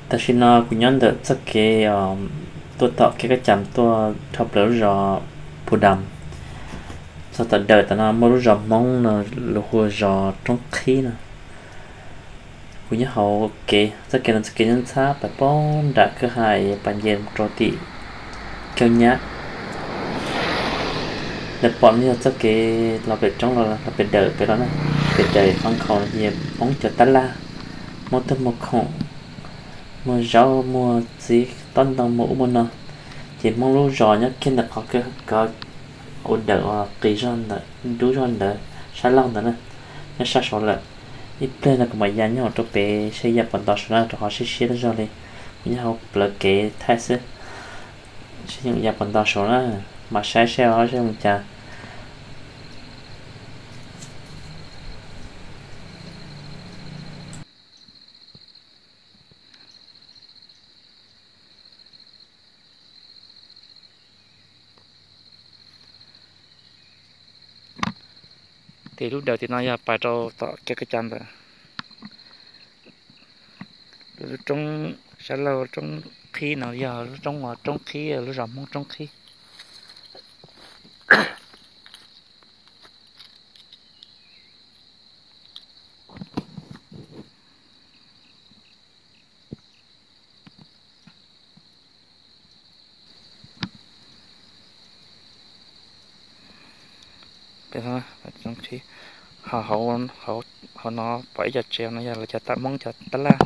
Tam sim no kuv nyob ntawm txoj kev tuaj tom kev kab cam tuaj dhau plaws lub zos Phu Dam. Txog tom dawm tom no muaj lub zos Hmoob no, lus hu zos Roob Qhib no. Kuv nyob hauv kev, txoj kev no txoj kev nyob ntxhab pais poob nram kwj ha es pais nce rau tim Caub Nyab. Ntawm pom no yog txoj kev los pem roob los, los pem dawm pem los na, pem dawm qhov nkhaus no ces Hmoob cov tab laj, Hmoob tuaj muag khoom, muag zaub muag txiv tob ntoo muag ub muag no. Ces Hmoob lub zos nyob kiag ntawm qhov kawg ua dawm uas qis zog ntawd, dub zog ntawd, sab laug ntawd na, nyob sab saud lawm. Ib pliag no kuv mam ya nyob hauv rau pem saib ya puas nto saud na, rau qhov siab siab zog li. Kuv nyob hauv plawv kev thaij xwb, saib ya puas nto saud na, mam saib saib os saib zoo cas. Ces lub dawm tim no yog pais rau tom kev kab cam ntawd. Lub roob sab laug Roob Qhib no yog lub roob, Roob Qhib, lub zos Hmoob Roob Qhib. Peb, hauv no pom ib co tsev no yog lawv cov tab, Hmoob cov tab laj.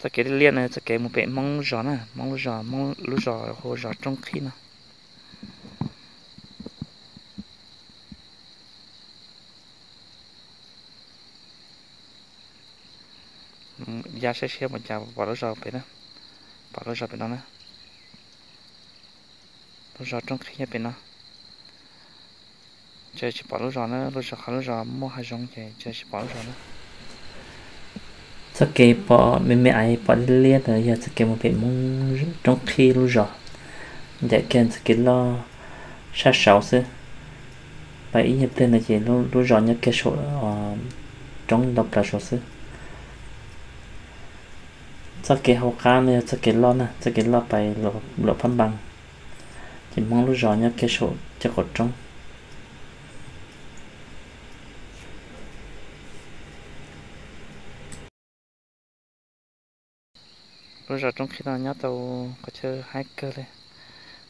Txoj kev liaj liaj no txoj kev mus pem Hmoob lub zos na, Hmoob lub zos, Hmoob lub zos hu zos Roob Qhib no. Ya saib saib mus cas pom lub zos pem na, pom lub zos pem no na. Lub zos Roob Qhib nyob pem no. Ces tsis pom lub zos na, lub zos, qhov lub zos muaj hav zoov ces tsis pom lub zos na. Txoj kev pom me me aiv pom liab liab ntawd yog txoj kev mus pem Hmoob Roob Qhib lub zos. Ncaim kiag txoj kev loj sab saud xwb, pais ib nyuag pliag ntawd ces lub zos nyob kiag saum roob ntau plaws saud xwb. Txoj kev hauv qab no yog txoj kev loj na, txoj kev loj pais Luam Phab Npas, ces Hmoob lub zos nyob kiag saum cov qaum roob. Lub zos Roob Qhib no nyob tau qhov chaw haib kawg li,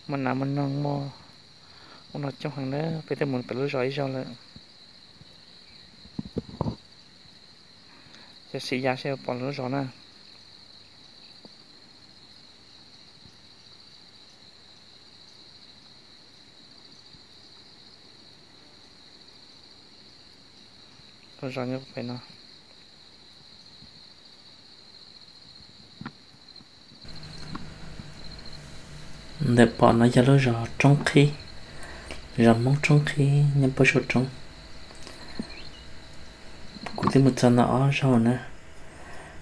muaj nas muaj noog, muaj ub no coob heev na, peb twb mus pem lub zos ib zaug lawm. Ces sim ya saib pom lub zos na. Lub zos nyob pem no. Ntawm pom no yog lub zos Roob Qhib, zos Hmoob Roob Qhib nyob puag saum roob. Kuv twb mus txog no ob zaug na.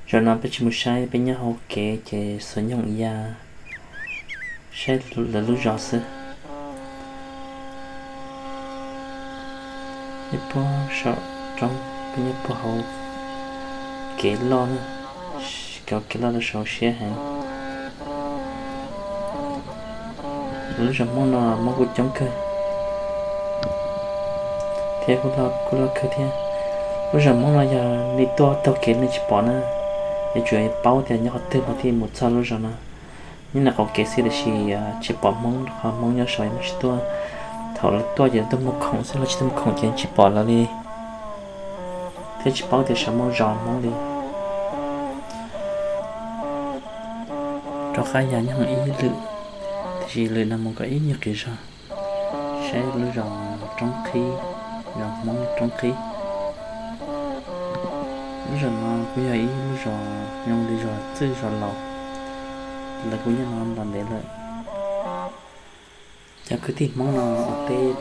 Zaum no peb tsis mus saib, peb nyob hauv kev ces xav nyoog ya saib lawv lub zos xwb. Nyob puag saum roob, peb nyob puag hauv kev loj na, kev loj rau saud siab heev. Lub zos Hmoob no Hmoob kuj coob kawg thiab kuj loj kawg thiab. Lub zos Hmoob no yog nej tuaj taug kev nej tsis pom na, yuav tsum paub tias nyob qhov twg mas thiaj mus txog lub zos no. Nyob ntawm qaum kev xwb tiam sis tsis pom Hmoob, qhov Hmoob nyob saud Hmoob tsis tuaj. Thaum lawv tuaj ces lawv tuaj muag khoom xwb, lawv tsis tuaj muag khoom ces tsis pom lawv li, thiab tsis paub tias saum Hmoob zos Hmoob li. Rov qab ya nyoog ib lwm, tiam sis lwm no mus kom ib nyuag qis zog, saib lub zos Roob Qhib, zos Hmoob Roob Qhib. Lub zos no kuj yog ib lub zos zoo li zos txwj zos laus, lawv kuj nyob no los ntev lawm. Cov kwv tij Hmoob no ua teb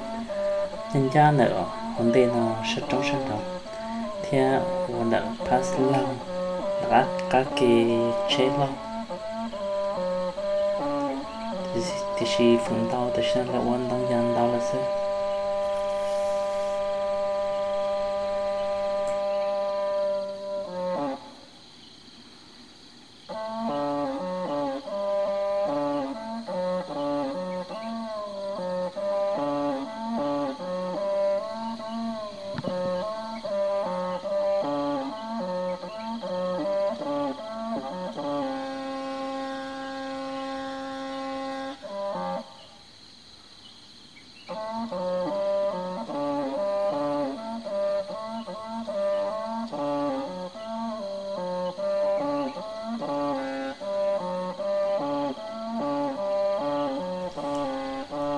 ncaj ncaj ntawm hauv ntej no sab roob sab nraud, thiab ua ntawm phab laug, qab ke tsheb loj. Tiam sis feem ntau tam sim no lawv ua ntoo yag ntau lawm xwb.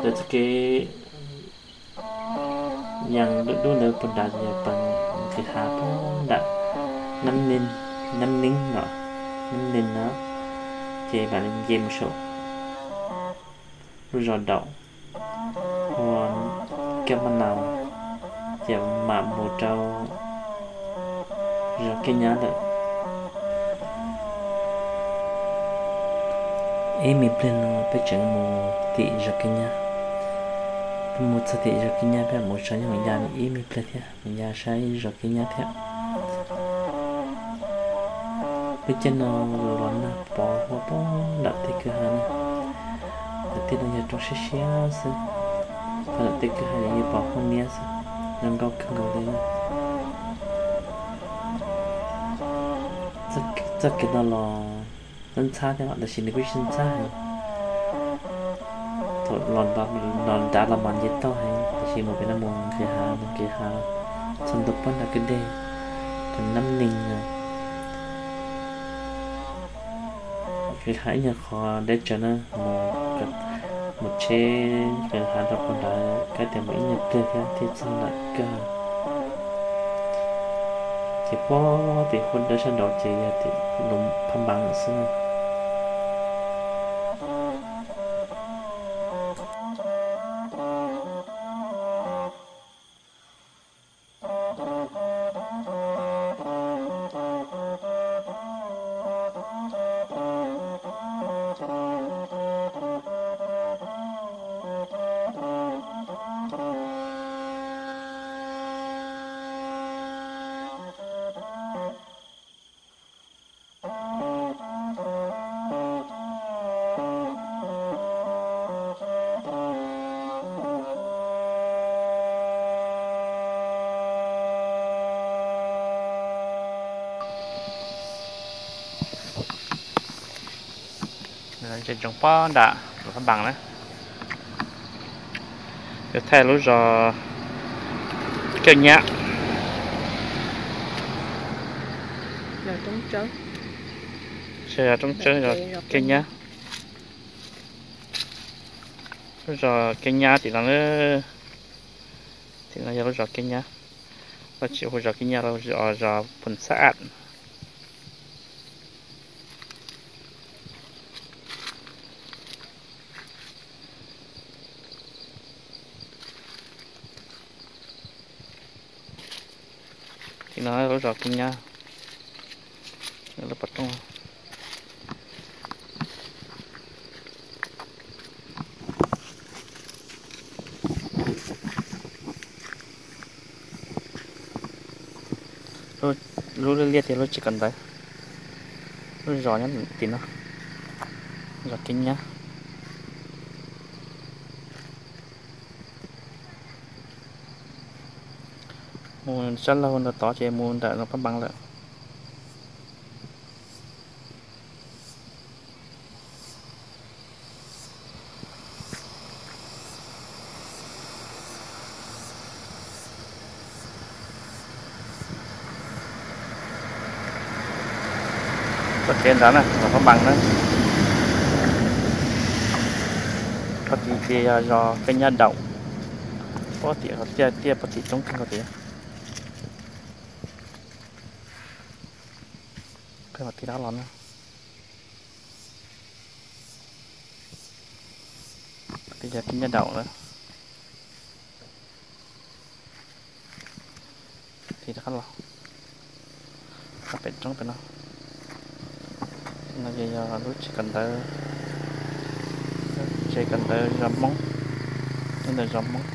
Ntawm txoj kev yees dub dub ntawd puag nrad ces yog pas nqis hav puag nram Nam Ninh, Nam Ninh no, Nam Ninh no, ces mam li nce mus saum lub zos Daum, ua Kab Maj Nau, ces mam mus rau zos Kiab Nyab lawm. Ib me pliag no peb tseem mus tim zos Kiab Nyab. Peb mus txog tim zos Kiab Nyab peb mam mus saib nyob mus ya ib me pliag thiab, mus ya saib zos Kiab Nyab thiab. Lub caij no los nag pov huab poob nram tej kwj ha na. Ntawm tej no yog roob siab siab xwb, ho ntawm tej kwj ha yeej pov huab niab xwb, zoo nkauj kawg nkaus li na. Txoj kev no los ntxhab ntxhab thiab los tab sis nws kuj tsis ntxhab heev. Thaum los nrad los mas nce toj heev tab sis mus pem no mus nqis hav mus nqis hav txog ntua puag nram kwj deg, tus Nam Ninh no. Nqis hav ib nyuag qhov deb tsawv na, mus tsheb nqis hav rau puag nrad kab tias mus ib nyuag pliag thiab thiaj txog nram kwj ha. Ces puag tim huab dawb sab nraud ces yog tim lus Phab Npas lawm xwb na. Tseem tsoom pob nram lus Phab Npas na, yuav thaij lub zos Kiab Nyab. Roob tsawb zos Kiab Nyab. Lub zos Kiab Nyab tim no, tim no yog lub zos Kiab Nyab, lawv tsis hu zos Kiab Nyab, lawv hu zos Phoos Xab Am. Tim no lub zos Kiab Nyab, lub pov roob. Lub liaj tias lub tsev kawm ntawv, lub zos nyob tim no, zos Kiab Nyab. Mus sab laug ntawm tod ces mus ntawm no Phab Npas lawm. Txoj kev nrad na, los Phab Npas na. Qhov tid ces yog zos Kiab Nyab Daum, pob tim tiaj tiaj pob tim roob kawg nkaus tid. Peb mam li rov los na. Peb yog Kiab Nyab Daum lawm. Tig rov qab los, qab pem roob pem no. No ces yog lub tsev kawm ntawv, tsev kawm ntawv zos Hmoob, nyob ntawm zos Hmoob.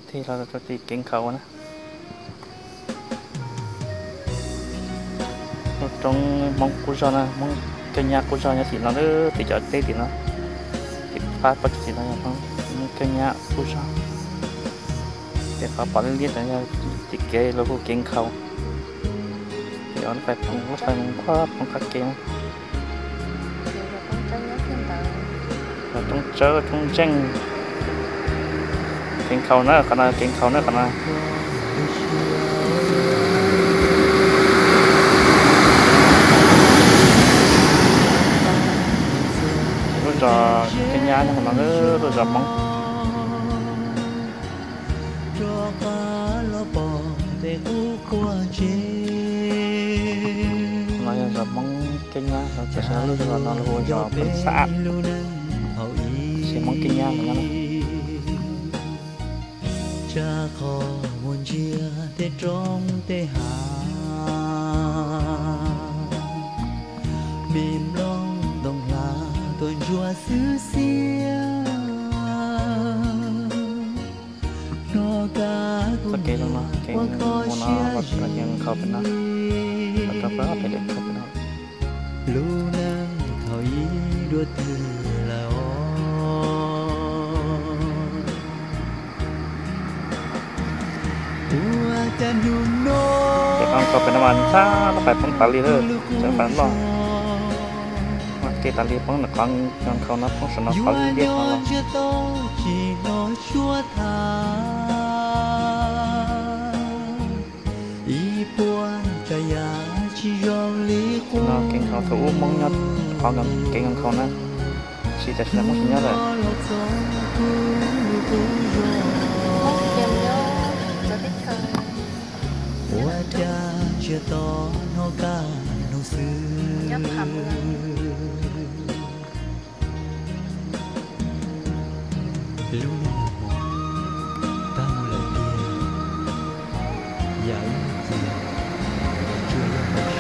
Tig los rau tim kev nkhaus na. Lub roob Hmoob qub zog na, Hmoob Kiab Nyab qub zog nyob tim no, tim cov teb tim no, tim fab pob tim no, Hmoob Kiab Nyab qub zog. Ces qhov pom liab liab ntawd yog tim kev los hu kev nkhaus. Ces lub fais phoov, lub fais phoov qab kev na. Roob tsawb roob ntseej. Kev nkhaus na, qhov no kev nkhaus na, qhov no. Zos Kiab Nyab nyob hauv no, lub zos Hmoob. No yog zos Hmoob Kiab Nyab, tam sim no lub zos no lawv hu zos Phoos Xab, tiam sis Hmoob Kiab Nyab no nyob na. Tsa qhov muag ntsia tej roob tej hav, me nplooj ntoo hlav tuaj ntsuab xwb xiab. Hnov kab kuv niam ua kho siab zim, lub neej thaum ub dua twg lawm os. Ua cas hnub no, ces qhov nkhaus pem no mas ntxhab lub fais poob tas li lawm, tseem fais loj. Mas kev tas li poob ntawm qhov nkhaus no poob saum no qhov liab no los. No kev nkhaus thaum ub Hmoob nyob qhov kev nkhaus na, tab sis tam sim no Hmoob tsis nyob lawm. Ua cas ntsia to hnov kab noog xwb. Lub neej hmo tag mus lawm tiag, yam ib cia tsuas yog paj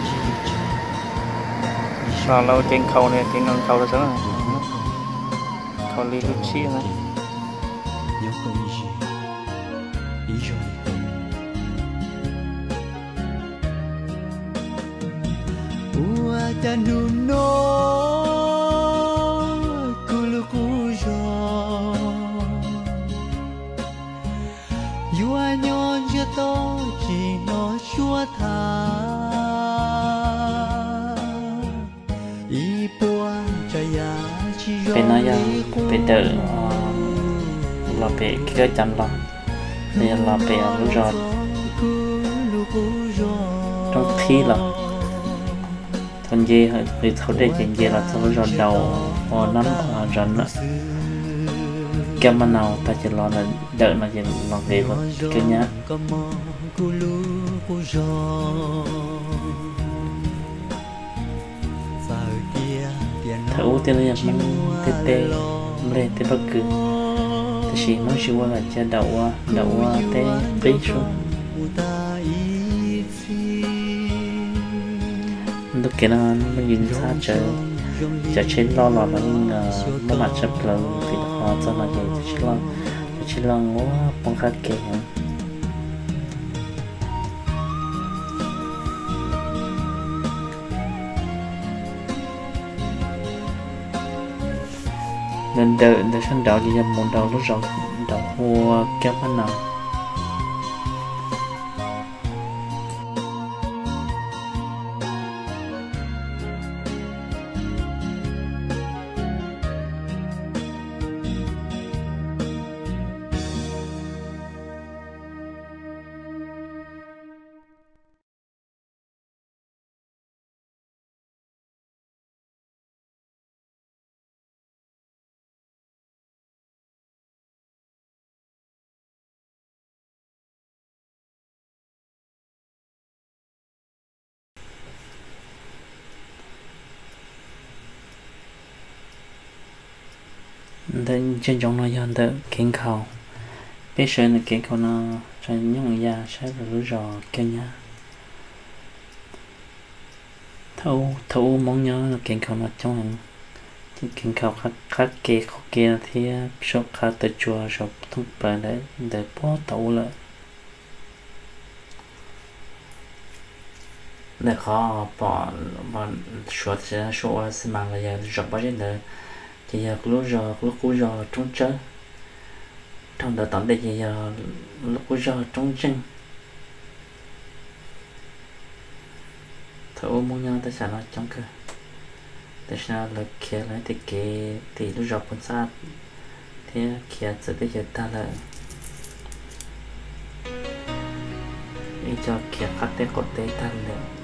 sib tsis tsis. Los lawv kev nkhaus ne, kev nkhaus lawv xwb, nkhaus li lub tshib na. Nyob koom ib zig, ib zog li koom. Ua cas hnub no kuv lub qub zog yuav nyob ntsiag to tsis hnov suab tham. Ib puas tsav yam tsis zoo. Pem no yog pem dawm los pem Kiab Cam los, los yog los pem lub zos Roob Qhib los. Thaum nce, thaum dej ces nce los txog lub zos Daus, ua nab zos Kiab Mab Nau tag ces los dawm no ces los nqis Kiab Nyab. Thaum ub tej no yog Hmoob tej teb, nplej tej pob kws, tab sis Hmoob tsis ua lawm cia Daus ua, Daus ua teb qib sub. Ntu kev no yeej ntxhab tsawv, cov tsheb loj los mas yeej muab mam tshaj plaws vim qhov txog no ces cov tsheb loj, cov tsheb loj ua poob qab kev heev. Ntawm ntawm ntawd sab nraud ces yog mus rau lub zos nraud hu ua Kiab Mab Nau. Ntawm ntsia ntsoov no yog ntawm kev nkhaus. Peb sawv ntawm kev nkhaus no tso nyooj ya saib lub zos Kiab Nyab. Thaum ub Hmoob nyob kev nkhaus no coob heev, ces kev nkhaus qab kev qaum kev no thiab saum qab taw tsua saum thoob plaws ntawd puag thaum ub lawm. Ntawm qhov pom suav, suav ua xi mas los yog zom pob zeb ntawd, ces yog lub zos, lub qub zos Roob Tsawb. Dhau ntawd tom ntej ces yog lub qub zos Roob Zeej. Thaum ub Hmoob nyob tej sam no coob kawg, tam sim no lawv khiav lawv tej kev tim lub zos Phoos Xab thiab khiav txawv teb chaws tag lawm, ib co khiav qab teb qaum teb tag lawm.